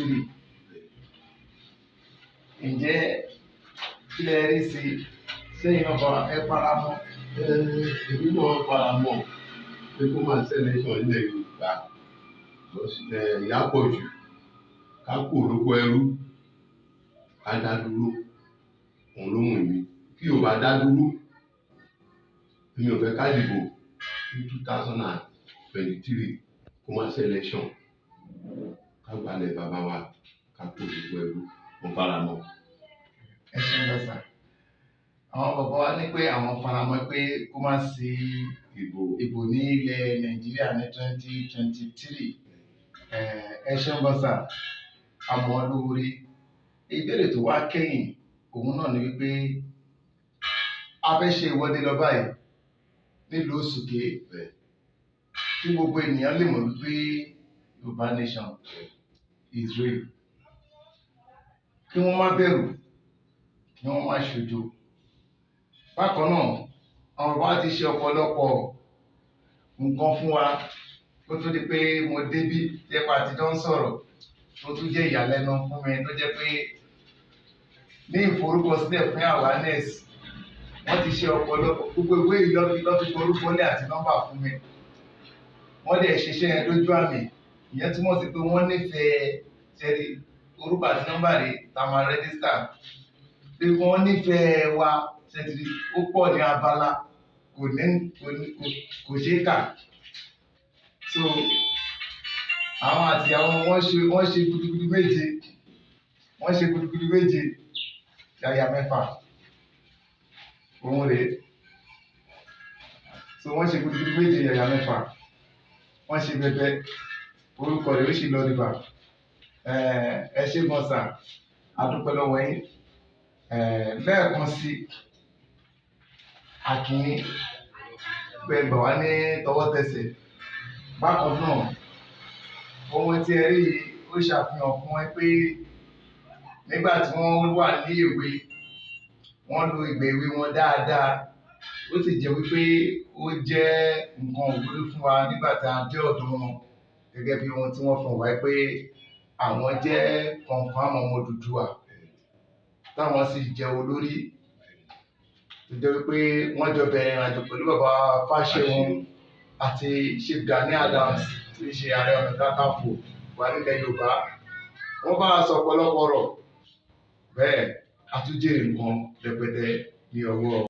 23. Ǹjẹ́ kí lẹ rí sí sẹ́yìn náà bá ẹ fara mọ́? Èmi náà fara mọ́ pé kó má sí election nílẹ̀ Yorùbá. Ìyà pọ̀ jù, ká kúrò lóko ẹrú, ká dá dúró, òun ló wù mí. Kí Yorùbá dá dúró, èmi ò fẹ́ ká dìbò ní 2023, kó má sí election, ká gbalẹ̀ bàbá wa, ká kúrò lóko ẹrú. Mo fara mọ́. Ẹ ṣeun lọ sà. Àwọn bàbá wa ní pé àwọn faramọ́ pé kó má sí ìbò ìbò ní ilẹ̀ Nàìjíríà ní 2023. Ẹ ṣeun gan sà, àmọ́ lóore. Ìbéèrè tó wá kẹ́yìn, òun náà ni wípé a fẹ́ ṣe ìwọ́de lọ báyìí nílùú Òṣùké, kí gbogbo ènìyàn lè mọ̀ wípé Yorùbá nation is real, kí wọ́n má bẹ̀rù, kí wọ́n má ṣojo. Bákan náà, àwọn bàbá ti ṣe ọ̀pọ̀lọpọ̀ nǹkan fún wa kó tó di pé mo débí jẹ́pà àtijọ́ ń sọ̀rọ̀, tó tún jẹ́ ìyàlẹ́nu fún mi, tó jẹ́ pé ní ìforúkọsílẹ̀ fún awareness, wọ́n ti ṣe ọ̀pọ̀lọpọ̀. Gbogbo ìwé yìí lọ́fi forúkọlẹ̀ àti nọ́mbà fún mi. Wọ́n dẹ̀ ṣiṣẹ́ yẹn lójú àmì. Ìyẹn túmọ̀ sí pé wọ́n nífẹ̀ẹ́ ṣẹ́rí orúkọ àti nọ́mbà rẹ̀ tá a máa register, pé wọ́n nífẹ̀ẹ́ wa. Ṣẹ́tìrì ó pọ̀ ní abala, kò ní kò ní kò ṣeé kà. So àwọn àti àwọn wọ́n ṣe gudugudu méje, wọ́n ṣe gudugudu méje yàyà mẹ́fà, òun rèé. So wọ́n ṣe gudugudu méje yàyà mẹ́fà, wọ́n ṣe bẹbẹ, orúkọ rẹ̀ ó sì lọ dìbà. Ẹ ṣé gan sà, a dúpẹ́ lọ́wọ́ yín lẹ́ẹ̀kan sí. Akin pé gbà wá ní tọwọ́ tẹsẹ̀. Bákan náà, ohun tí ẹ rí yìí, ó ṣàfihàn fún ẹ pé nígbà tí wọ́n wà ní èwe, wọ́n lo ìgbà èwe wọn dáadáa. Ó sì jẹ́ wípé ó jẹ́ nǹkan ìwúrí fún wa nígbà tí a dé ọ̀dọ̀ wọn, gẹ́gẹ́ bí ohun tí wọ́n fi hàn wá pé àwọn jẹ́ confam ọmọ Odùduwà, táwọn sì jẹ́ olórí tó jẹ́ wípé wọ́n jọ bẹ̀rẹ̀ ìrìnàjò pẹ̀lú bàbá Fáṣẹ̀hùn àti Chief Gani Adams, tí í ṣe Ààrẹ Ọ̀nà Kakanfò wà nílẹ̀ Yorùbá. Wọ́n bá a sọ ọ̀pọ̀lọpọ̀ ọ̀rọ̀ bẹ́ẹ̀, àtúnjèrè nǹkan rẹpẹtẹ ní ọwọ́.